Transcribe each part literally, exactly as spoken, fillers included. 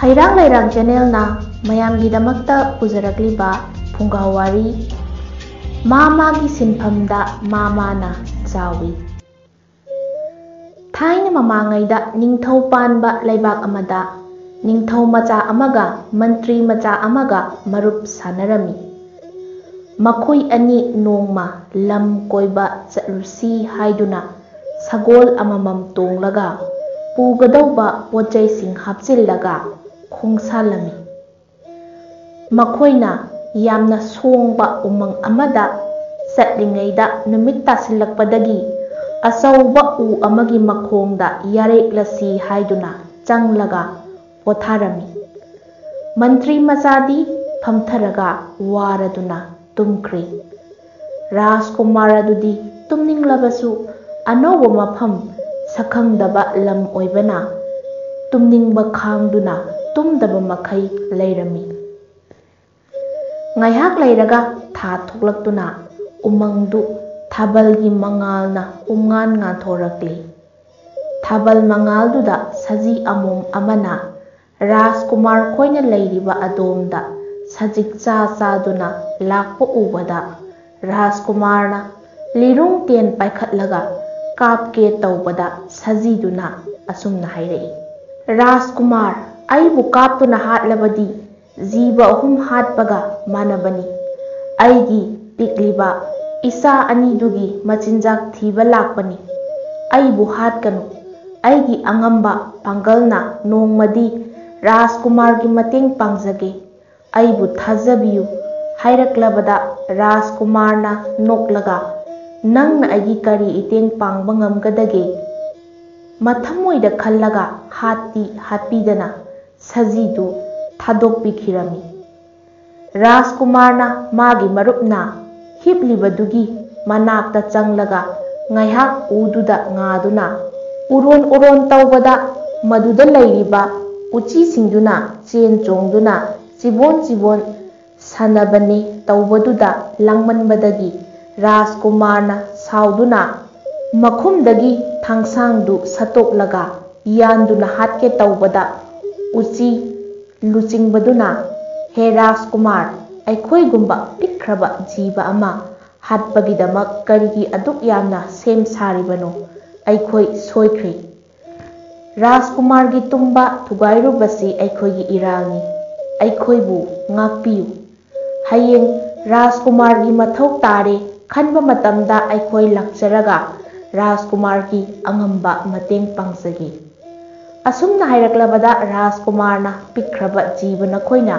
ꯍꯩꯔꯥꯡ ꯂꯩꯔꯥꯡ ꯆꯦꯅꯦꯜꯅ ꯃꯌꯥꯝꯒꯤꯗꯃꯛꯇ ꯄꯨꯖꯔꯛꯂꯤꯕ ꯐꯨꯡꯒꯥ ꯋꯥꯔꯤ, ꯃꯥ ꯃꯥꯒꯤ ꯁꯤꯟꯐꯝꯗ ꯃꯥ ꯃꯥꯅ ꯆꯥꯎꯏ꯫ ꯊꯥꯏꯅ ꯃꯃꯥꯡꯉꯩꯗ ꯅꯤꯡꯊꯧ ꯄꯥꯟꯕ ꯂꯩꯕꯥꯛ ꯑꯃꯗ ꯅꯤꯡꯊꯧ ꯃꯆꯥ ꯑꯃꯒ ꯃꯟꯇ꯭ꯔꯤ ꯃꯆꯥ ꯑꯃꯒ ꯃꯔꯨꯞ ꯁꯥꯟꯅꯔꯝꯃꯤ꯫ ꯃꯈꯣꯏ ꯑꯅꯤ ꯅꯣꯡꯃ ꯂꯝ ꯀꯣꯏꯕ ꯆꯠꯂꯨꯁꯤ ꯍꯥꯏꯗꯨꯅ ꯁꯒꯣꯜ ꯑꯃꯃꯝ ꯇꯣꯡꯂꯒ ꯄꯨꯒꯗꯧꯕ ꯄꯣꯠꯆꯩꯁꯤꯡ ꯍꯥꯞꯆꯤꯜꯂꯒ ꯈꯣꯡꯁꯥꯜꯂꯝꯃꯤ꯫ ꯃꯈꯣꯏꯅ ꯌꯥꯝꯅ ꯁꯣꯡꯕ ꯎꯃꯪ ꯑꯃꯗ ꯆꯠꯂꯤꯉꯩꯗ ꯅꯨꯃꯤꯠ ꯇꯥꯁꯤꯜꯂꯛꯄꯗꯒꯤ ꯑꯆꯧꯕ ꯎ ꯑꯃꯒꯤ ꯃꯈꯣꯡꯗ ꯌꯥꯔꯦꯛꯂꯁꯤ ꯍꯥꯏꯗꯨꯅ ꯆꯪꯂꯒ ꯄꯣꯊꯥꯔꯝꯃꯤ꯫ ꯃꯟꯇ꯭ꯔꯤ ꯃꯆꯥꯗꯤ ꯐꯝꯊꯔꯒ ꯋꯥꯔꯗꯨꯅ ꯇꯨꯝꯈ꯭ꯔꯦ꯫ ꯔꯥꯖꯀꯨꯃꯥꯔ ꯑꯗꯨꯗꯤ ꯇꯨꯝꯅꯤꯡꯂꯕꯁꯨ ꯑꯅꯧꯕ ꯃꯐꯝ, ꯁꯛꯈꯪꯗꯕ ꯂꯝ ꯑꯣꯏꯕꯅ ꯇꯨꯝꯅꯤꯡꯕ ꯈꯥꯡꯗꯨꯅ ꯇꯨꯝꯗꯕ ꯃꯈꯩ ꯂꯩꯔꯝꯃꯤ꯫ ꯉꯥꯏꯍꯥꯛ ꯂꯩꯔꯒ ꯊꯥ ꯊꯣꯛꯂꯛꯇꯨꯅ ꯎꯃꯪꯗꯨ ꯊꯥꯕꯜꯒꯤ ꯃꯉꯥꯜꯅ ꯄꯨꯝꯉꯥꯟ ꯉꯥꯟꯊꯣꯔꯛꯂꯤ꯫ ꯊꯥꯕꯜ ꯃꯉꯥꯜꯗꯨꯗ ꯁꯖꯤ ꯑꯃꯣꯝ ꯑꯃꯅ ꯔꯥꯖꯀꯨꯃꯥꯔ ꯈꯣꯏꯅ ꯂꯩꯔꯤꯕ ꯑꯗꯣꯝꯗ ꯁꯖꯤꯛ ꯆꯥ ꯆꯥꯗꯨꯅ ꯂꯥꯛꯄ ꯎꯕꯗ ꯔꯥꯖꯀꯨꯃꯥꯔꯅ ꯂꯤꯔꯨꯡ ꯇꯦꯟ ꯄꯥꯏꯈꯠꯂꯒ ꯀꯥꯞꯀꯦ ꯇꯧꯕꯗ ꯁꯖꯤꯗꯨꯅ ꯑꯁꯨꯝꯅ ꯍꯥꯏꯔꯛꯏ, "ꯔꯥꯖꯀꯨꯃꯥꯔ, ꯑꯩꯕꯨ ꯀꯥꯞꯇꯨꯅ ꯍꯥꯠꯂꯕꯗꯤ ꯖꯤꯕ ꯑꯍꯨꯝ ꯍꯥꯠꯄꯒ ꯃꯥꯟꯅꯕꯅꯤ꯫ ꯑꯩꯒꯤ ꯄꯤꯛꯂꯤꯕ ꯏꯆꯥ ꯑꯅꯤꯗꯨꯒꯤ ꯃꯆꯤꯟꯖꯥꯛ ꯊꯤꯕ ꯂꯥꯛꯄꯅꯤ꯫ ꯑꯩꯕꯨ ꯍꯥꯠꯀꯅꯨ꯫ ꯑꯩꯒꯤ ꯑꯉꯝꯕ ꯄꯥꯡꯒꯜꯅ ꯅꯣꯡꯃꯗꯤ ꯔꯥꯖꯀꯨꯃꯥꯔꯒꯤ ꯃꯇꯦꯡ ꯄꯥꯡꯖꯒꯦ꯫ ꯑꯩꯕꯨ ꯊꯥꯖꯕꯤꯌꯨ" ꯍꯥꯏꯔꯛꯂꯕꯗ ꯔꯥꯖꯀꯨꯃꯥꯔꯅ ꯅꯣꯛꯂꯒ, "ꯅꯪꯅ ꯑꯩꯒꯤ ꯀꯔꯤ ꯏꯇꯦꯡ ꯄꯥꯡꯕ ꯉꯝꯒꯗꯒꯦ?" ꯃꯊꯃꯣꯏꯗ ꯈꯜꯂꯒ ꯍꯥꯠꯇꯤ ꯍꯥꯠꯄꯤꯗꯅ ꯁꯖꯤꯗꯨ ꯊꯥꯗꯣꯛꯄꯤꯈꯤꯔꯝꯃꯤ꯫ ꯔꯥꯖꯀꯨꯃꯥꯔꯅ ꯃꯥꯒꯤ ꯃꯔꯨꯞꯅ ꯍꯤꯞꯂꯤꯕꯗꯨꯒꯤ ꯃꯅꯥꯛꯇ ꯆꯪꯂꯒ ꯉꯥꯏꯍꯥꯛ ꯎꯗꯨꯗ ꯉꯥꯗꯨꯅ ꯎꯔꯣꯟ ꯎꯔꯣꯟ ꯇꯧꯕꯗ ꯃꯗꯨꯗ ꯂꯩꯔꯤꯕ ꯎꯆꯤꯁꯤꯡꯗꯨꯅ ꯆꯦꯟ ꯆꯣꯡꯗꯨꯅ ꯆꯤꯕꯣꯟ ꯆꯤꯕꯣꯟ ꯁꯥꯟꯅꯕꯅꯤ ꯇꯧꯕꯗꯨꯗ ꯂꯥꯡꯃꯟꯕꯗꯒꯤ ꯔꯥꯖꯀꯨꯃꯥꯔꯅ ꯁꯥꯎꯗꯨꯅ ꯃꯈꯨꯝꯗꯒꯤ ꯊꯥꯡꯁꯥꯡꯗꯨ ꯁꯠꯇꯣꯛꯂꯒ ꯌꯥꯟꯗꯨꯅ ꯍꯥꯠꯀꯦ ꯇꯧꯕꯗ ꯎꯆꯤ ꯂꯨꯆꯤꯡꯕꯗꯨꯅ, "ꯍꯦ ꯔꯥꯖꯀꯨꯃꯥꯔ, ꯑꯩꯈꯣꯏꯒꯨꯝꯕ ꯄꯤꯛꯈ꯭ꯔꯕ ꯖꯤꯕ ꯑꯃ ꯍꯥꯠꯄꯒꯤꯗꯃꯛ ꯀꯔꯤꯒꯤ ꯑꯗꯨꯛ ꯌꯥꯝꯅ ꯁꯦꯝ ꯁꯥꯔꯤꯕꯅꯣ? ꯑꯩꯈꯣꯏ ꯁꯣꯏꯈ꯭ꯔꯦ꯫ ꯔꯥꯖꯀꯨꯃꯥꯔꯒꯤ ꯇꯨꯝꯕ ꯊꯨꯒꯥꯏꯔꯨꯕꯁꯤ ꯑꯩꯈꯣꯏꯒꯤ ꯏꯔꯥꯜꯅꯤ꯫ ꯑꯩꯈꯣꯏꯕꯨ ꯉꯥꯛꯄꯤꯌꯨ꯫ ꯍꯌꯦꯡ ꯔꯥꯖꯀꯨꯃꯥꯔꯒꯤ ꯃꯊꯧ ꯇꯥꯔꯦ ꯈꯟꯕ ꯃꯇꯝꯗ ꯑꯩꯈꯣꯏ ꯂꯥꯛꯆꯔꯒ ꯔꯥꯖꯀꯨꯃꯥꯔꯒꯤ ꯑꯉꯝꯕ ꯃꯇꯦꯡ ꯄꯥꯡꯖꯒꯦ꯫" ꯑꯁꯨꯝꯅ ꯍꯥꯏꯔꯛꯂꯕꯗ ꯔꯥꯖꯀꯨꯃꯥꯔꯅ, "ꯄꯤꯛꯈ꯭ꯔꯕ ꯖꯤꯕ ꯅꯈꯣꯏꯅ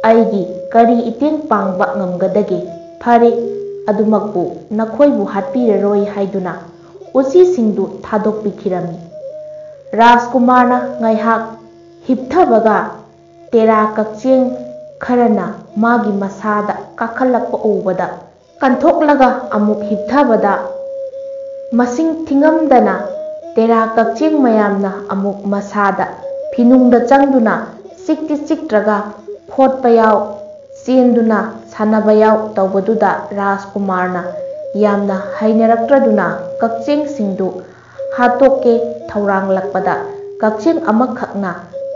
ꯑꯩꯒꯤ ꯀꯔꯤ ꯏꯇꯦꯡ ꯄꯥꯡꯕ ꯉꯝꯒꯗꯒꯦ? ꯐꯔꯦ, ꯑꯗꯨꯃꯛꯄꯨ ꯅꯈꯣꯏꯕꯨ ꯍꯥꯠꯄꯤꯔꯔꯣꯏ" ꯍꯥꯏꯗꯨꯅ ꯎꯆꯤꯁꯤꯡꯗꯨ ꯊꯥꯗꯣꯛꯄꯤꯈꯤꯔꯝꯃꯤ꯫ ꯔꯥꯖꯀꯨꯃꯥꯔꯅ ꯉꯥꯏꯍꯥꯛ ꯍꯤꯞꯊꯕꯒ ꯇꯦꯔꯥ ꯀꯛꯆꯦꯡ ꯈꯔꯅ ꯃꯥꯒꯤ ꯃꯁꯥꯗ ꯀꯥꯈꯠꯂꯛꯄ ꯎꯕꯗ ꯀꯟꯊꯣꯛꯂꯒ ꯑꯃꯨꯛ ꯍꯤꯞꯊꯕꯗ ꯃꯁꯤꯡ ꯊꯤꯉꯝꯗꯅ ꯇꯦꯔꯥ ꯀꯛꯆꯦꯡ ꯃꯌꯥꯝꯅ ꯑꯃꯨꯛ ꯃꯁꯥꯗ ꯐꯤꯅꯨꯡꯗ ꯆꯪꯗꯨꯅ ꯆꯤꯛꯇꯤ ꯆꯤꯛꯇ꯭ꯔꯒ ꯐꯣꯠꯄ ꯌꯥꯎ, ꯆꯦꯟꯗꯨꯅ ꯁꯥꯟꯅꯕ ꯌꯥꯎ ꯇꯧꯕꯗꯨꯗ ꯔꯥꯖꯀꯨꯃꯥꯔꯅ ꯌꯥꯝꯅ ꯍꯩꯅꯔꯛꯇ꯭ꯔꯗꯨꯅ ꯀꯛꯆꯦꯡꯁꯤꯡꯗꯨ ꯍꯥꯠꯇꯣꯛꯀꯦ ꯊꯧꯔꯥꯡꯂꯛꯄꯗ ꯀꯛꯆꯦꯡ ꯑꯃꯈꯛꯅ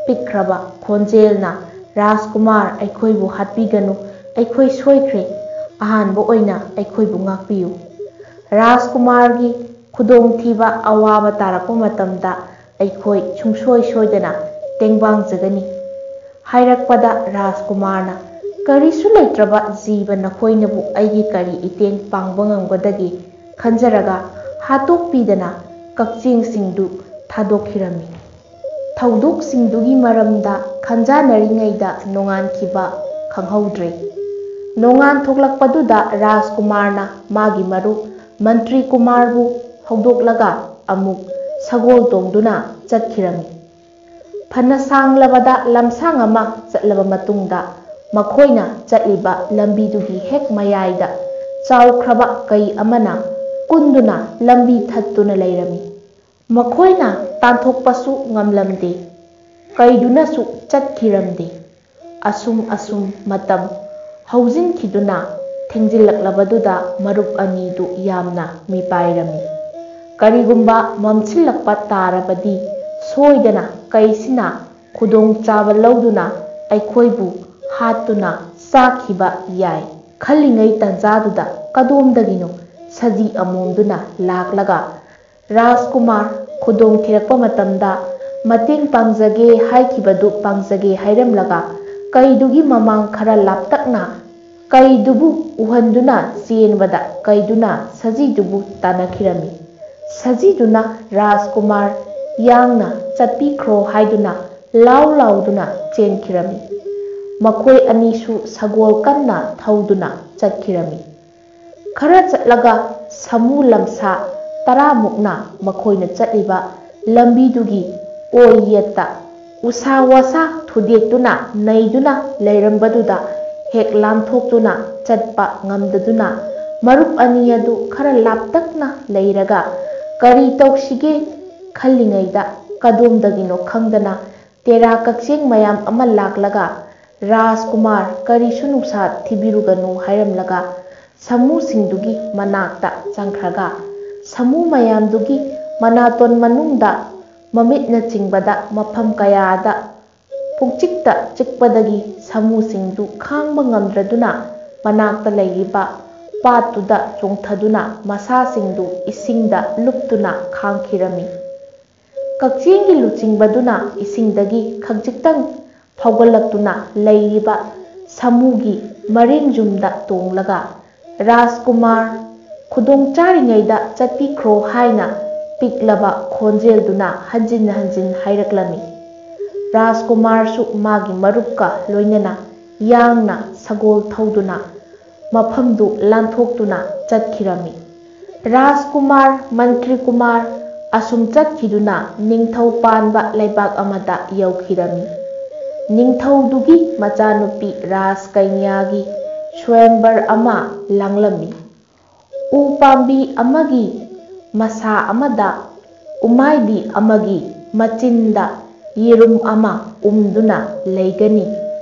ꯄꯤꯛꯈ꯭ꯔꯕ ꯈꯣꯟꯖꯦꯜꯅ, "ꯔꯥꯖꯀꯨꯃꯥꯔ, ꯑꯩꯈꯣꯏꯕꯨ ꯍꯥꯠꯄꯤꯒꯅꯨ, ꯑꯩꯈꯣꯏ ꯁꯣꯏꯈ꯭ꯔꯦ꯫ ꯑꯍꯥꯟꯕ ꯑꯣꯏꯅ ꯑꯩꯈꯣꯏꯕꯨ ꯉꯥꯛꯄꯤꯌꯨ꯫ ꯔꯥꯖꯀꯨꯃꯥꯔꯒꯤ ꯈꯨꯗꯣꯡꯊꯤꯕ ꯑꯋꯥꯕ ꯇꯥꯔꯛꯄ ꯃꯇꯝꯗ ꯑꯩꯈꯣꯏ ꯁꯨꯡꯁꯣꯏ ꯁꯣꯏꯗꯅ ꯇꯦꯡꯕꯥꯡꯖꯒꯅꯤ" ꯍꯥꯏꯔꯛꯄꯗ ꯔꯥꯖꯀꯨꯃꯥꯔꯅ, "ꯀꯔꯤꯁꯨ ꯂꯩꯇ꯭ꯔꯕ ꯖꯤꯕ ꯅꯈꯣꯏꯅꯕꯨ ꯑꯩꯒꯤ ꯀꯔꯤ ꯏꯇꯦꯡ ꯄꯥꯡꯕ ꯉꯝꯒꯗꯒꯦ?" ꯈꯟꯖꯔꯒ ꯍꯥꯠꯇꯣꯛꯄꯤꯗꯅ ꯀꯛꯆꯦꯡꯁꯤꯡꯗꯨ ꯊꯥꯗꯣꯛꯈꯤꯔꯝꯃꯤ꯫ ꯊꯧꯗꯣꯛꯁꯤꯡꯗꯨꯒꯤ ꯃꯔꯝꯗ ꯈꯟꯖꯥꯟꯅꯔꯤꯉꯩꯗ ꯅꯣꯡꯉꯥꯟꯈꯤꯕ ꯈꯪꯍꯧꯗ꯭ꯔꯦ꯫ ꯅꯣꯡꯉꯥꯟ ꯊꯣꯛꯂꯛꯄꯗꯨꯗ ꯔꯥꯖꯀꯨꯃꯥꯔꯅ ꯃꯥꯒꯤ ꯃꯔꯨꯞ ꯃꯟꯇ꯭ꯔꯤ ꯀꯨꯃꯥꯔꯕꯨ ꯍꯧꯗꯣꯛꯂꯒ ꯑꯃꯨꯛ ꯁꯒꯣꯜ ꯇꯣꯡꯗꯨꯅ ꯆꯠꯈꯤꯔꯝꯃꯤ꯫ ꯐꯅ ꯁꯥꯡꯂꯕꯗ ꯂꯝꯁꯥꯡ ꯑꯃ ꯆꯠꯂꯕ ꯃꯇꯨꯡꯗ ꯃꯈꯣꯏꯅ ꯆꯠꯂꯤꯕ ꯂꯝꯕꯤꯗꯨꯒꯤ ꯍꯦꯛ ꯃꯌꯥꯏꯗ ꯆꯥꯎꯈ꯭ꯔꯕ ꯀꯩ ꯑꯃꯅ ꯀꯨꯟꯗꯨꯅ ꯂꯝꯕꯤ ꯊꯠꯇꯨꯅ ꯂꯩꯔꯝꯃꯤ꯫ ꯃꯈꯣꯏꯅ ꯇꯥꯟꯊꯣꯛꯄꯁꯨ ꯉꯝꯂꯝꯗꯦ꯫ ꯀꯩꯗꯨꯅꯁꯨ ꯆꯠꯈꯤꯔꯝꯗꯦ꯫ ꯑꯁꯨꯝ ꯑꯁꯨꯝ ꯃꯇꯝ ꯍꯧꯖꯤꯟꯈꯤꯗꯨꯅ ꯊꯦꯡꯖꯤꯜꯂꯛꯂꯕꯗꯨꯗ ꯃꯔꯨꯞ ꯑꯅꯤꯗꯨ ꯌꯥꯝꯅ ꯃꯤꯄꯥꯏꯔꯝꯃꯤ꯫ ꯀꯔꯤꯒꯨꯝꯕ ꯃꯝꯁꯤꯜꯂꯛꯄ ꯇꯥꯔꯕꯗꯤ ꯁꯣꯏꯗꯅ ꯀꯩꯁꯤꯅ ꯈꯨꯗꯣꯡꯆꯥꯕ ꯂꯧꯗꯨꯅ ꯑꯩꯈꯣꯏꯕꯨ ꯍꯥꯠꯇꯨꯅ ꯆꯥꯈꯤꯕ ꯌꯥꯏ ꯈꯜꯂꯤꯉꯩ ꯇꯥꯟꯖꯥꯗꯨꯗ ꯀꯗꯣꯝꯗꯒꯤꯅꯣ ꯁꯖꯤ ꯑꯃꯣꯝꯗꯨꯅ ꯂꯥꯛꯂꯒ, "ꯔꯥꯖꯀꯨꯃꯥꯔ, ꯈꯨꯗꯣꯡ ꯊꯤꯔꯛꯄ ꯃꯇꯝꯗ ꯃꯇꯦꯡ ꯄꯥꯡꯖꯒꯦ ꯍꯥꯏꯈꯤꯕꯗꯨ ꯄꯥꯡꯖꯒꯦ" ꯍꯥꯏꯔꯝꯂꯒ, ꯀꯩꯗꯨꯒꯤ ꯃꯃꯥꯡ ꯈꯔ ꯂꯥꯞꯇꯛꯅ ꯀꯩꯗꯨꯕꯨ ꯎꯍꯟꯗꯨꯅ ꯆꯦꯟꯕꯗ ꯀꯩꯗꯨꯅ ꯁꯖꯤꯗꯨꯕꯨ ꯇꯥꯟꯅꯈꯤꯔꯝꯃꯤ꯫ ꯁꯖꯤꯗꯨꯅ ꯔꯥꯖꯀꯨꯃꯥꯔ ꯌꯥꯡꯅ ꯆꯠꯄꯤꯈ꯭ꯔꯣ ꯍꯥꯏꯗꯨꯅ ꯂꯥꯎ ꯂꯥꯎꯗꯨꯅ ꯆꯦꯟꯈꯤꯔꯝꯃꯤ꯫ ꯃꯈꯣꯏ ꯑꯅꯤꯁꯨ ꯁꯒꯣꯜ ꯀꯟꯅ ꯊꯧꯗꯨꯅ ꯆꯠꯈꯤꯔꯝꯃꯤ꯫ ꯈꯔ ꯆꯠꯂꯒ ꯁꯥꯃꯨ ꯂꯝꯁꯥ ꯇꯔꯥꯃꯨꯛꯅ ꯃꯈꯣꯏꯅ ꯆꯠꯂꯤꯕ ꯂꯝꯕꯤꯗꯨꯒꯤ ꯑꯣꯏ ꯌꯦꯠꯇ ꯎꯁꯥ ꯋꯥꯁꯥ ꯊꯨꯗꯦꯛꯇꯨꯅ ꯅꯩꯗꯨꯅ ꯂꯩꯔꯝꯕꯗꯨꯗ ꯍꯦꯛ ꯂꯥꯟꯊꯣꯛꯇꯨꯅ ꯆꯠꯄ ꯉꯝꯗꯗꯨꯅ ꯃꯔꯨꯞ ꯑꯅꯤ ꯑꯗꯨ ꯈꯔ ꯂꯥꯞꯇꯛꯅ ꯂꯩꯔꯒ ꯀꯔꯤ ꯇꯧꯁꯤꯒꯦ ꯈꯜꯂꯤꯉꯩꯗ ꯀꯗꯣꯝꯗꯒꯤꯅꯣ ꯈꯪꯗꯅ ꯇꯦꯔꯥ ꯀꯛꯆꯦꯡ ꯃꯌꯥꯝ ꯑꯃ ꯂꯥꯛꯂꯒ, "ꯔꯥꯖꯀꯨꯃꯥꯔ, ꯀꯔꯤꯁꯨ ꯅꯨꯡꯁꯥ ꯊꯤꯕꯤꯔꯨꯒꯅꯨ" ꯍꯥꯏꯔꯝꯂꯒ ꯁꯥꯃꯨꯁꯤꯡꯗꯨꯒꯤ ꯃꯅꯥꯛꯇ ꯆꯪꯈ꯭ꯔꯒ, ꯁꯥꯃꯨ ꯃꯌꯥꯝꯗꯨꯒꯤ ꯃꯅꯥꯇꯣꯟ ꯃꯅꯨꯡꯗ, ꯃꯃꯤꯠꯅꯆꯤꯡꯕꯗ ꯃꯐꯝ ꯀꯌꯥꯗ ꯄꯨꯡꯆꯤꯛꯇ ꯆꯤꯛꯄꯗꯒꯤ ꯁꯥꯃꯨꯁꯤꯡꯗꯨ ꯈꯥꯡꯕ ꯉꯝꯗ꯭ꯔꯗꯨꯅ ꯃꯅꯥꯛꯇ ꯂꯩꯔꯤꯕ ꯄꯥꯠꯇꯨꯗ ꯆꯣꯡꯊꯗꯨꯅ ꯃꯁꯥꯁꯤꯡꯗꯨ ꯏꯁꯤꯡꯗ ꯂꯨꯞꯇꯨꯅ ꯈꯥꯡꯈꯤꯔꯝꯃꯤ꯫ ꯀꯛꯆꯦꯡꯒꯤ ꯂꯨꯆꯤꯡꯕꯗꯨꯅ ꯏꯁꯤꯡꯗꯒꯤ ꯈꯖꯤꯛꯇꯪ ꯐꯥꯎꯒꯠꯂꯛꯇꯨꯅ ꯂꯩꯔꯤꯕ ꯁꯥꯃꯨꯒꯤ ꯃꯔꯤꯡ ꯌꯨꯝꯗ ꯇꯣꯡꯂꯒ, "ꯔꯥꯖꯀꯨꯃꯥꯔ, ꯈꯨꯗꯣꯡ ꯆꯥꯔꯤꯉꯩꯗ ꯆꯠꯄꯤꯈ꯭ꯔꯣ" ꯍꯥꯏꯅ ꯄꯤꯛꯂꯕ ꯈꯣꯟꯖꯦꯜꯗꯨꯅ ꯍꯟꯖꯤꯟ ꯍꯟꯖꯤꯟ ꯍꯥꯏꯔꯛꯂꯝꯃꯤ꯫ ꯔꯥꯖꯀꯨꯃꯥꯔꯁꯨ ꯃꯥꯒꯤ ꯃꯔꯨꯞꯀ ꯂꯣꯏꯅꯅ ꯌꯥꯡꯅ ꯁꯒꯣꯜ ꯊꯧꯗꯨꯅ ꯃꯐꯝꯗꯨ ꯂꯥꯟꯊꯣꯛꯇꯨꯅ ꯆꯠꯈꯤꯔꯝꯃꯤ꯫ ꯔꯥꯖꯀꯨꯃꯥꯔ, ꯃꯟꯇ꯭ꯔꯤ ꯀꯨꯃꯥꯔ ꯑꯁꯨꯝ ꯆꯠꯈꯤꯗꯨꯅ ꯅꯤꯡꯊꯧ ꯄꯥꯟꯕ ꯂꯩꯕꯥꯛ ꯑꯃꯗ ꯌꯧꯈꯤꯔꯝꯃꯤ꯫ ꯅꯤꯡꯊꯧꯗꯨꯒꯤ ꯃꯆꯥꯅꯨꯄꯤ ꯔꯥꯖꯀꯩꯅ꯭ꯌꯥꯒꯤ ꯁ꯭ꯋꯌꯝꯕꯔ ꯑꯃ ꯂꯥꯡꯂꯝꯃꯤ꯫ ꯎ ꯄꯥꯝꯕꯤ ꯑꯃꯒꯤ ꯃꯁꯥ ꯑꯃꯗ ꯎꯃꯥꯏꯕꯤ ꯑꯃꯒꯤ ꯃꯆꯤꯟꯗ ꯌꯦꯔꯨꯝ ꯑꯃ ꯎꯝꯗꯨꯅ ꯂꯩꯒꯅꯤ꯫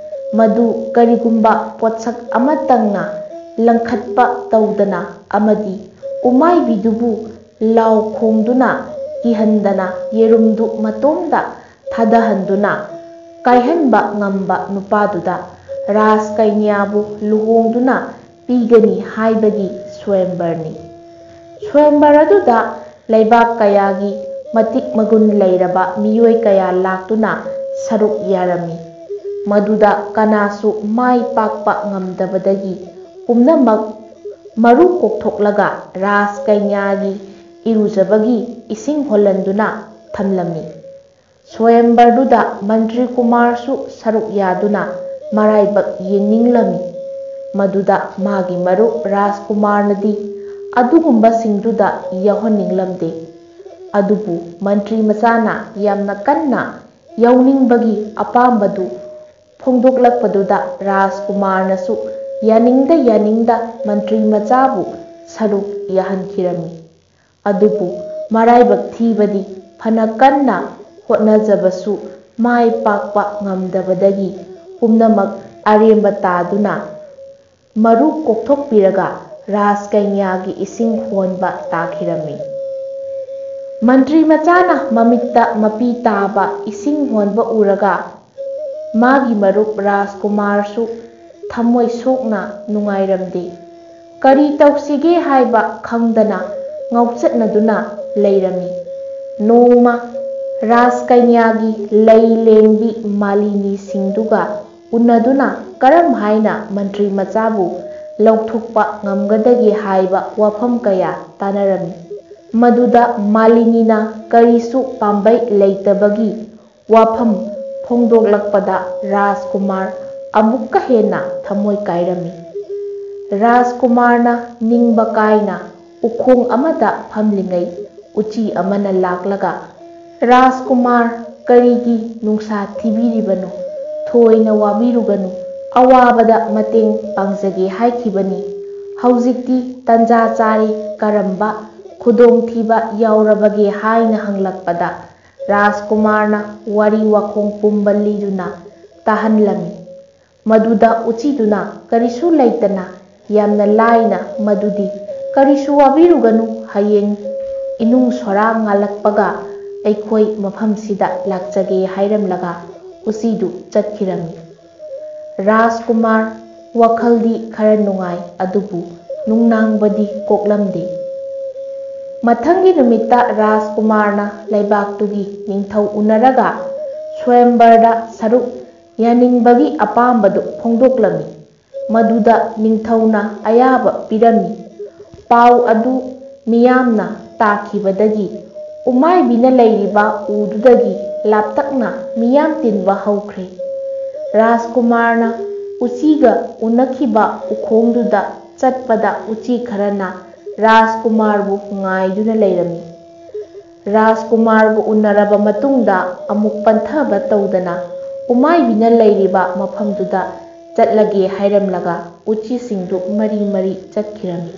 ꯃꯗꯨ ꯀꯔꯤꯒꯨꯝꯕ ꯄꯣꯠꯁꯛ ꯑꯃꯇꯪꯅ ꯂꯪꯈꯠꯄ ꯇꯧꯗꯅ ꯑꯃꯗꯤ ꯎꯃꯥꯏꯕꯤꯗꯨꯕꯨ ꯂꯥꯎ ꯈꯣꯡꯗꯨꯅ ꯀꯤꯍꯟꯗꯅ ꯌꯦꯔꯨꯝꯗꯨ ꯃꯇꯣꯝꯗ ꯊꯥꯗꯍꯟꯗꯨꯅ ꯀꯥꯏꯍꯟꯕ ꯉꯝꯕ ꯅꯨꯄꯥꯗꯨꯗ ꯔꯥꯖ ꯀꯩꯅ꯭ꯌꯥꯕꯨ ꯂꯨꯍꯣꯡꯗꯨꯅ ꯄꯤꯒꯅꯤ ꯍꯥꯏꯕꯒꯤ ꯁ꯭ꯋꯌꯝꯕꯔꯅꯤ꯫ ꯁ꯭ꯋꯌꯝꯕꯔ ꯑꯗꯨꯗ ꯂꯩꯕꯥꯛ ꯀꯌꯥꯒꯤ ꯃꯇꯤꯛ ꯃꯒꯨꯟ ꯂꯩꯔꯕ ꯃꯤꯑꯣꯏ ꯀꯌꯥ ꯂꯥꯛꯇꯨꯅ ꯁꯔꯨꯛ ꯌꯥꯔꯝꯃꯤ꯫ ꯃꯗꯨꯗ ꯀꯅꯥꯁꯨ ꯃꯥꯏ ꯄꯥꯛꯄ ꯉꯝꯗꯕꯗꯒꯤ ꯄꯨꯝꯅꯃꯛ ꯃꯔꯨ ꯀꯣꯛꯊꯣꯛꯂꯒ ꯔꯥꯖ ꯀꯩꯅ꯭ꯌꯥꯒꯤ ꯏꯔꯨꯖꯕꯒꯤ ꯏꯁꯤꯡ ꯍꯣꯜꯍꯟꯗꯨꯅ ꯊꯝꯂꯝꯃꯤ꯫ ꯁ꯭ꯋꯌꯝꯕꯔꯗꯨꯗ ꯃꯟꯇ꯭ꯔꯤ ꯀꯨꯃꯥꯔꯁꯨ ꯁꯔꯨꯛ ꯌꯥꯗꯨꯅ ꯃꯔꯥꯏꯕꯛ ꯌꯦꯡꯅꯤꯡꯂꯝꯃꯤ꯫ ꯃꯗꯨꯗ ꯃꯥꯒꯤ ꯃꯔꯨꯞ ꯔꯥꯖꯀꯨꯃꯥꯔꯅꯗꯤ ꯑꯗꯨꯒꯨꯝꯕꯁꯤꯡꯗꯨꯗ ꯌꯥꯎꯍꯟꯅꯤꯡꯂꯝꯗꯦ꯫ ꯑꯗꯨꯕꯨ ꯃꯟꯇ꯭ꯔꯤ ꯃꯆꯥꯅ ꯌꯥꯝꯅ ꯀꯟꯅ ꯌꯥꯎꯅꯤꯡꯕꯒꯤ ꯑꯄꯥꯝꯕꯗꯨ ꯐꯣꯡꯗꯣꯛꯂꯛꯄꯗꯨꯗ ꯔꯥꯖꯀꯨꯃꯥꯔꯅꯁꯨ ꯌꯥꯅꯤꯡꯗ ꯌꯥꯅꯤꯡꯗ ꯃꯟꯇ꯭ꯔꯤ ꯃꯆꯥꯕꯨ ꯁꯔꯨꯛ ꯌꯥꯍꯟꯈꯤꯔꯝꯃꯤ꯫ ꯑꯗꯨꯕꯨ ꯃꯔꯥꯏꯕꯛ ꯊꯤꯕꯗꯤ ꯐꯅ ꯀꯟꯅ ꯍꯣꯠꯅꯖꯕꯁꯨ ꯃꯥꯏ ꯄꯥꯛꯄ ꯉꯝꯗꯕꯗꯒꯤ ꯄꯨꯝꯅꯃꯛ ꯑꯔꯦꯝꯕ ꯇꯥꯗꯨꯅ ꯃꯔꯨ ꯀꯣꯛꯊꯣꯛꯄꯤꯔꯒ ꯔꯥꯖ ꯀꯩꯅ꯭ꯌꯥꯒꯤ ꯏꯁꯤꯡ ꯍꯣꯟꯕ ꯇꯥꯈꯤꯔꯝꯃꯤ꯫ ꯃꯟꯇ꯭ꯔꯤ ꯃꯆꯥꯅ ꯃꯃꯤꯠꯇ ꯃꯄꯤ ꯇꯥꯕ ꯏꯁꯤꯡ ꯍꯣꯟꯕ ꯎꯔꯒ ꯃꯥꯒꯤ ꯃꯔꯨꯞ ꯔꯥꯖꯀꯨꯃꯥꯔꯁꯨ ꯊꯃꯣꯏ ꯁꯣꯛꯅ ꯅꯨꯡꯉꯥꯏꯔꯝꯗꯦ꯫ ꯀꯔꯤ ꯇꯧꯁꯤꯒꯦ ꯍꯥꯏꯕ ꯈꯪꯗꯅ ꯉꯥꯎꯆꯠꯅꯗꯨꯅ ꯂꯩꯔꯝꯃꯤ꯫ ꯅꯣꯡꯃ ꯔꯥꯖ ꯀꯩꯅ꯭ꯌꯥꯒꯤ ꯂꯩ ꯂꯦꯡꯕꯤ ꯃꯥꯂꯤꯅꯤꯁꯤꯡꯗꯨꯒ ꯎꯅꯗꯨꯅ ꯀꯔꯝ ꯍꯥꯏꯅ ꯃꯟꯇ꯭ꯔꯤ ꯃꯆꯥꯕꯨ ꯂꯧꯊꯣꯛꯄ ꯉꯝꯒꯗꯒꯦ ꯍꯥꯏꯕ ꯋꯥꯐꯝ ꯀꯌꯥ ꯇꯥꯅꯔꯝꯃꯤ꯫ ꯃꯗꯨꯗ ꯃꯥꯂꯤꯅꯤꯅ ꯀꯔꯤꯁꯨ ꯄꯥꯝꯕꯩ ꯂꯩꯇꯕꯒꯤ ꯋꯥꯐꯝ ꯐꯣꯡꯗꯣꯛꯂꯛꯄꯗ ꯔꯥꯖꯀꯨꯃꯥꯔ ꯑꯃꯨꯛꯀ ꯍꯦꯟꯅ ꯊꯃꯣꯏ ꯀꯥꯏꯔꯝꯃꯤ꯫ ꯔꯥꯖꯀꯨꯃꯥꯔꯅ ꯅꯤꯡꯕ ꯀꯥꯏꯅ ꯎꯈꯣꯡ ꯑꯃꯗ ꯐꯝꯂꯤꯉꯩ ꯎꯆꯤ ꯑꯃꯅ ꯂꯥꯛꯂꯒ, "ꯔꯥꯖꯀꯨꯃꯥꯔ, ꯀꯔꯤꯒꯤ ꯅꯨꯡꯁꯥ ꯊꯤꯕꯤꯔꯤꯕꯅꯣ? ꯊꯣꯏꯅ ꯋꯥꯕꯤꯔꯨꯒꯅꯨ, ꯑꯋꯥꯕꯗ ꯃꯇꯦꯡ ꯄꯥꯡꯖꯒꯦ ꯍꯥꯏꯈꯤꯕꯅꯤ꯫ ꯍꯧꯖꯤꯛꯇꯤ ꯇꯟꯖꯥ ꯆꯥꯔꯦ, ꯀꯔꯝꯕ ꯈꯨꯗꯣꯡꯊꯤꯕ ꯌꯥꯎꯔꯕꯒꯦ?" ꯍꯥꯏꯅ ꯍꯪꯂꯛꯄꯗ, ꯔꯥꯖꯀꯨꯃꯥꯔꯅ ꯋꯥꯔꯤ ꯋꯥꯈꯣꯡ ꯄꯨꯝꯕ ꯂꯤꯗꯨꯅ ꯇꯥꯍꯟꯂꯝꯃꯤ꯫ ꯃꯗꯨꯗ ꯎꯆꯤꯗꯨꯅ ꯀꯔꯤꯁꯨ ꯂꯩꯇꯅ ꯌꯥꯝꯅ ꯂꯥꯏꯅ ꯃꯗꯨꯗꯤ, "ꯀꯔꯤꯁꯨ ꯋꯥꯕꯤꯔꯨꯒꯅꯨ, ꯍꯌꯦꯡ ꯏꯅꯨꯡ ꯁꯣꯔꯥ ꯉꯥꯜꯂꯛꯄꯒ ꯑꯩꯈꯣꯏ ꯃꯐꯝꯁꯤꯗ ꯂꯥꯛꯆꯒꯦ" ꯍꯥꯏꯔꯝꯂꯒ ꯎꯆꯤꯗꯨ ꯆꯠꯈꯤꯔꯝꯃꯤ꯫ ꯔꯥꯖꯀꯨꯃꯥꯔ ꯋꯥꯈꯜꯗꯤ ꯈꯔ ꯅꯨꯡꯉꯥꯏ, ꯑꯗꯨꯕꯨ ꯅꯨꯡꯅꯥꯡꯕꯗꯤ ꯀꯣꯛꯂꯝꯗꯦ꯫ ꯃꯊꯪꯒꯤ ꯅꯨꯃꯤꯠꯇ ꯔꯥꯖꯀꯨꯃꯥꯔꯅ ꯂꯩꯕꯥꯛꯇꯨꯒꯤ ꯅꯤꯡꯊꯧ ꯎꯅꯔꯒ ꯁ꯭ꯋꯌꯝꯕꯔꯗ ꯁꯔꯨꯛ ꯌꯥꯅꯤꯡꯕꯒꯤ ꯑꯄꯥꯝꯕꯗꯨ ꯐꯣꯡꯗꯣꯛꯂꯝꯃꯤ꯫ ꯃꯗꯨꯗ ꯅꯤꯡꯊꯧꯅ ꯑꯌꯥꯕ ꯄꯤꯔꯝꯃꯤ꯫ ꯄꯥꯎ ꯑꯗꯨ ꯃꯤꯌꯥꯝꯅ ꯇꯥꯈꯤꯕꯗꯒꯤ ꯎꯃꯥꯏꯕꯤꯅ ꯂꯩꯔꯤꯕ ꯎꯗꯨꯗꯒꯤ ꯂꯥꯞꯇꯛꯅ ꯃꯤꯌꯥꯝ ꯇꯤꯟꯕ ꯍꯧꯈ꯭ꯔꯦ꯫ ꯔꯥꯖꯀꯨꯃꯥꯔꯅ ꯎꯆꯤꯒ ꯎꯅꯈꯤꯕ ꯎꯈꯣꯡꯗꯨꯗ ꯆꯠꯄꯗ ꯎꯆꯤ ꯈꯔꯅ ꯔꯥꯖꯀꯨꯃꯥꯔꯕꯨ ꯉꯥꯏꯗꯨꯅ ꯂꯩꯔꯝꯃꯤ꯫ ꯔꯥꯖꯀꯨꯃꯥꯔꯕꯨ ꯎꯅꯔꯕ ꯃꯇꯨꯡꯗ ꯑꯃꯨꯛ ꯄꯟꯊꯕ ꯇꯧꯗꯅ ꯎꯃꯥꯏꯕꯤꯅ ꯂꯩꯔꯤꯕ ꯃꯐꯝꯗꯨꯗ ꯆꯠꯂꯒꯦ ꯍꯥꯏꯔꯝꯂꯒ ꯎꯆꯤꯁꯤꯡꯗꯨ ꯃꯔꯤ ꯃꯔꯤ ꯆꯠꯈꯤꯔꯝꯃꯤ꯫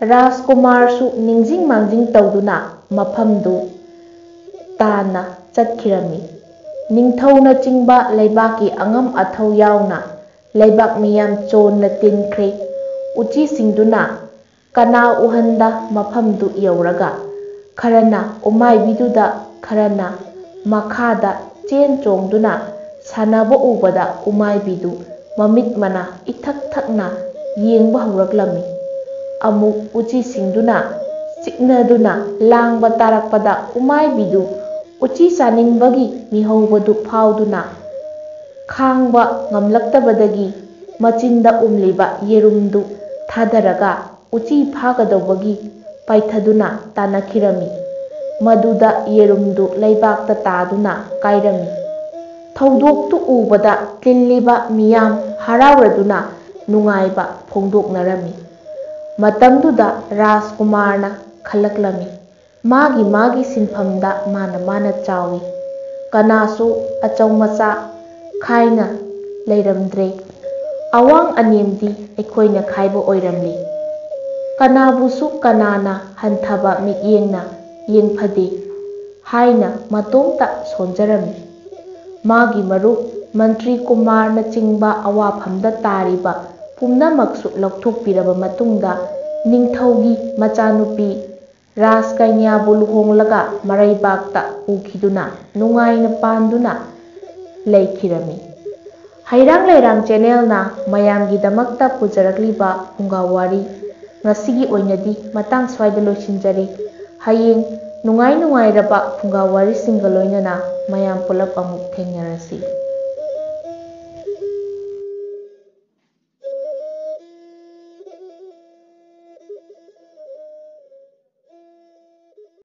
ꯔꯥꯖꯀꯨꯃꯥꯔꯁꯨ ꯅꯤꯡꯖꯤꯡ ꯃꯥꯡꯖꯤꯡ ꯇꯧꯗꯨꯅ ꯃꯐꯝꯗꯨ ꯇꯥꯟꯅ ꯆꯠꯈꯤꯔꯝꯃꯤ꯫ ꯅꯤꯡꯊꯧꯅꯆꯤꯡꯕ ꯂꯩꯕꯥꯛꯀꯤ ꯑꯉꯝ ꯑꯊꯧ ꯌꯥꯎꯅ ꯂꯩꯕꯥꯛ ꯃꯤꯌꯥꯝ ꯆꯣꯟꯅ ꯇꯤꯟꯈ꯭ꯔꯦ꯫ ꯎꯆꯤꯁꯤꯡꯗꯨꯅ ꯀꯅꯥ ꯎꯍꯟꯗ ꯃꯐꯝꯗꯨ ꯌꯧꯔꯒ ꯈꯔꯅ ꯎꯃꯥꯏꯕꯤꯗꯨꯗ, ꯈꯔꯅ ꯃꯈꯥꯗ ꯆꯦꯟ ꯆꯣꯡꯗꯨꯅ ꯁꯥꯟꯅꯕ ꯎꯕꯗ ꯎꯃꯥꯏꯕꯤꯗꯨ ꯃꯃꯤꯠ ꯃꯅꯥ ꯏꯊꯛ ꯊꯛꯅ ꯌꯦꯡꯕ ꯍꯧꯔꯛꯂꯝꯃꯤ꯫ ꯑꯃꯨꯛ ꯎꯆꯤꯁꯤꯡꯗꯨꯅ ꯆꯤꯛꯅꯗꯨꯅ ꯂꯥꯡꯕ ꯇꯥꯔꯛꯄꯗ ꯎꯃꯥꯏꯕꯤꯗꯨ ꯎꯆꯤ ꯆꯥꯅꯤꯡꯕꯒꯤ ꯃꯤꯍꯧꯕꯗꯨ ꯐꯥꯎꯗꯨꯅ ꯈꯥꯡꯕ ꯉꯝꯂꯛꯇꯕꯗꯒꯤ ꯃꯆꯤꯟꯗ ꯎꯝꯂꯤꯕ ꯌꯦꯔꯨꯝꯗꯨ ꯊꯥꯗꯔꯒ ꯎꯆꯤ ꯐꯥꯒꯗꯧꯕꯒꯤ ꯄꯥꯏꯊꯗꯨꯅ ꯇꯥꯟꯅꯈꯤꯔꯝꯃꯤ꯫ ꯃꯗꯨꯗ ꯌꯦꯔꯨꯝꯗꯨ ꯂꯩꯕꯥꯛꯇ ꯇꯥꯗꯨꯅ ꯀꯥꯏꯔꯝꯃꯤ꯫ ꯊꯧꯗꯣꯛꯇꯨ ꯎꯕꯗ ꯇꯤꯜꯂꯤꯕ ꯃꯤꯌꯥꯝ ꯍꯔꯥꯎꯔꯗꯨꯅ ꯅꯨꯡꯉꯥꯏꯕ ꯐꯣꯡꯗꯣꯛꯅꯔꯝꯃꯤ꯫ ꯃꯇꯝꯗꯨꯗ ꯔꯥꯖꯀꯨꯃꯥꯔꯅ ꯈꯜꯂꯛꯂꯝꯃꯤ, ꯃꯥꯒꯤ ꯃꯥꯒꯤ ꯁꯤꯟꯐꯝꯗ ꯃꯥꯅ ꯃꯥꯅ ꯆꯥꯎꯏ꯫ ꯀꯅꯥꯁꯨ ꯑꯆꯧ ꯃꯆꯥ ꯈꯥꯏꯅ ꯂꯩꯔꯝꯗ꯭ꯔꯦ꯫ ꯑꯋꯥꯡ ꯑꯅꯦꯝꯗꯤ ꯑꯩꯈꯣꯏꯅ ꯈꯥꯏꯕ ꯑꯣꯏꯔꯝꯂꯤ꯫ ꯀꯅꯥꯕꯨꯁꯨ ꯀꯅꯥꯅ ꯍꯟꯊꯕ ꯃꯤꯠꯌꯦꯡꯅ ꯌꯦꯡꯐꯗꯦ ꯍꯥꯏꯅ ꯃꯇꯣꯝꯇ ꯁꯣꯟꯖꯔꯝꯃꯤ꯫ ꯃꯥꯒꯤ ꯃꯔꯨꯞ ꯃꯟꯇ꯭ꯔꯤ ꯀꯨꯃꯥꯔꯅꯆꯤꯡꯕ ꯑꯋꯥꯐꯝꯗ ꯇꯥꯔꯤꯕ ꯄꯨꯝꯅꯃꯛꯁꯨ ꯂꯧꯊꯣꯛꯄꯤꯔꯕ ꯃꯇꯨꯡꯗ ꯅꯤꯡꯊꯧꯒꯤ ꯃꯆꯥꯅꯨꯄꯤ ꯔꯥꯖꯀꯩꯅ꯭ꯌꯥꯕꯨ ꯂꯨꯍꯣꯡꯂꯒ ꯃꯔꯩꯕꯥꯛꯇ ꯄꯨꯈꯤꯗꯨꯅ ꯅꯨꯡꯉꯥꯏꯅ ꯄꯥꯟꯗꯨꯅ ꯂꯩꯈꯤꯔꯝꯃꯤ꯫ ꯍꯩꯔꯥꯡ ꯂꯩꯔꯥꯡ ꯆꯦꯅꯦꯜꯅ ꯃꯌꯥꯝꯒꯤꯗꯃꯛꯇ ꯄꯨꯖꯔꯛꯂꯤꯕ ꯐꯨꯡꯒꯥ ꯋꯥꯔꯤ ꯉꯁꯤꯒꯤ ꯑꯣꯏꯅꯗꯤ ꯃꯇꯥꯡ ꯁ꯭ꯋꯥꯏꯗ ꯂꯣꯏꯁꯤꯟꯖꯔꯦ꯫ ꯍꯌꯦꯡ ꯅꯨꯡꯉꯥꯏ ꯅꯨꯡꯉꯥꯏꯔꯕ ꯐꯨꯡꯒꯥ ꯋꯥꯔꯤꯁꯤꯡꯒ ꯂꯣꯏꯅꯅ ꯃꯌꯥꯝ ꯄꯨꯂꯞ ꯑꯃꯨꯛ ꯊꯦꯡꯅꯔꯁꯤ꯫